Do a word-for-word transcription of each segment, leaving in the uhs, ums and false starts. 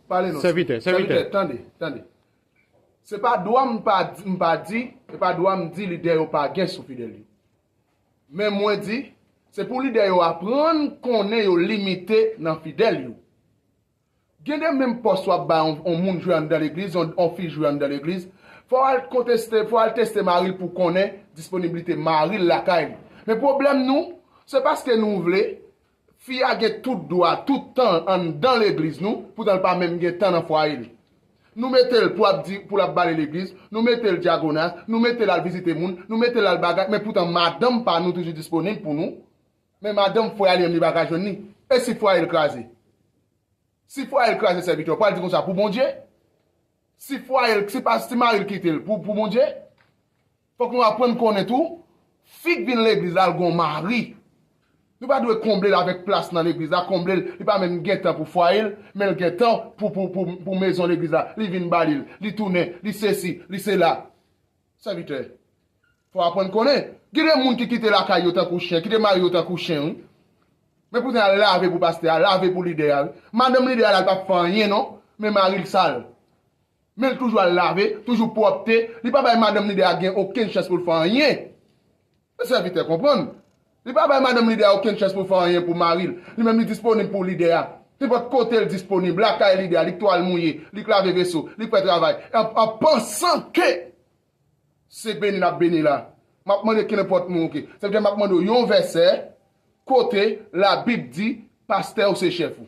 Pale non. Sèvitè, sèvitè. Sèvitè, tande, tande. Se pa dwa m pa di, m pa di, se pa dwa m di lidè yo pa gen sou fidèl yo. Men mwen di, se pou lidè yo aprann konnen yo limite nan fidèl yo. Gen de menm pòs w ap bay on, on moun jwe anndan legliz, on, on fi jwe anndan legliz. Fò w al konteste, fò w al teste mari l pou konnen disponiblite mari l lakay li. Men pwoblèm nou, se paske nou vle fi a gen tout dwa, tout tan anndan legliz nou, poutan l pa menm gen tan nan fwaye l. Nou mete l pou ap di, pou l ap bale legliz, nou mete l dyagonas, nou mete l al vizite moun, nou mete l al bagay, men poutan madanm pa nou toujou disponib pou nou. Men madanm frè a li menm li pa ka jwenn li. E si fwaye l kraze? Si fwaye l kraze, sèvitè, w pral di konsa pou Bondye? Si fwaye l, si pa, si mari l kite l pou, pou Bondye? Fòk nou aprann konnen tou, fi k vin legliz la, l gon mari. Nou pa dwe konble l avèk plas nan legliz la, konble l, li pa menm gen tan pou fwaye l, men l gen tan pou, pou, pou, pou mezon legliz la. Li vin bale l, li tounen, li sesi, li sela. Sèvitè, fò w aprann konnen. Gen de moun ki kite lakay yo tankou chen, kite mari yo tankou chen, wi. Men poutan y al lave pou pastè a, lave pou lidè a, wi. Madanm lidè a la, l p ap fè anyen, non. Men mari l sal. Men l toujou al lave, toujou pwòpte. Li pa bay madanm lidè a gen okenn chans pou l fè anyen. Men sèvitè konprann. Li pa bay madanm lidè a okenn chans pou fè anyen pou mari l. Li menm li disponib pou lidè a. Nenpòt kote l disponib, lakay lidè a, li k twal mouye, li k lave veso, li k fè travay. An, an pansan ke se beni l ap beni la. M ap mande kenenpòt moun, oke. Sèvitè, m ap mande w yon vèsè kote Labib di pastè ou se chèf ou.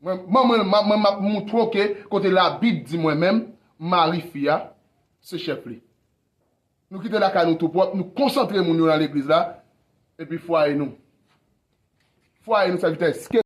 Mwen, mwen, mwen, m ap, mwen, m ap moutre w ke kote Labib di mwen menm, mari fi a, se chèf li. Nou kite lakay nou tou pwòp, nou konsantre moun yo nan legliz la, epi fwaye nou. Fwaye nou, sèvitè, èske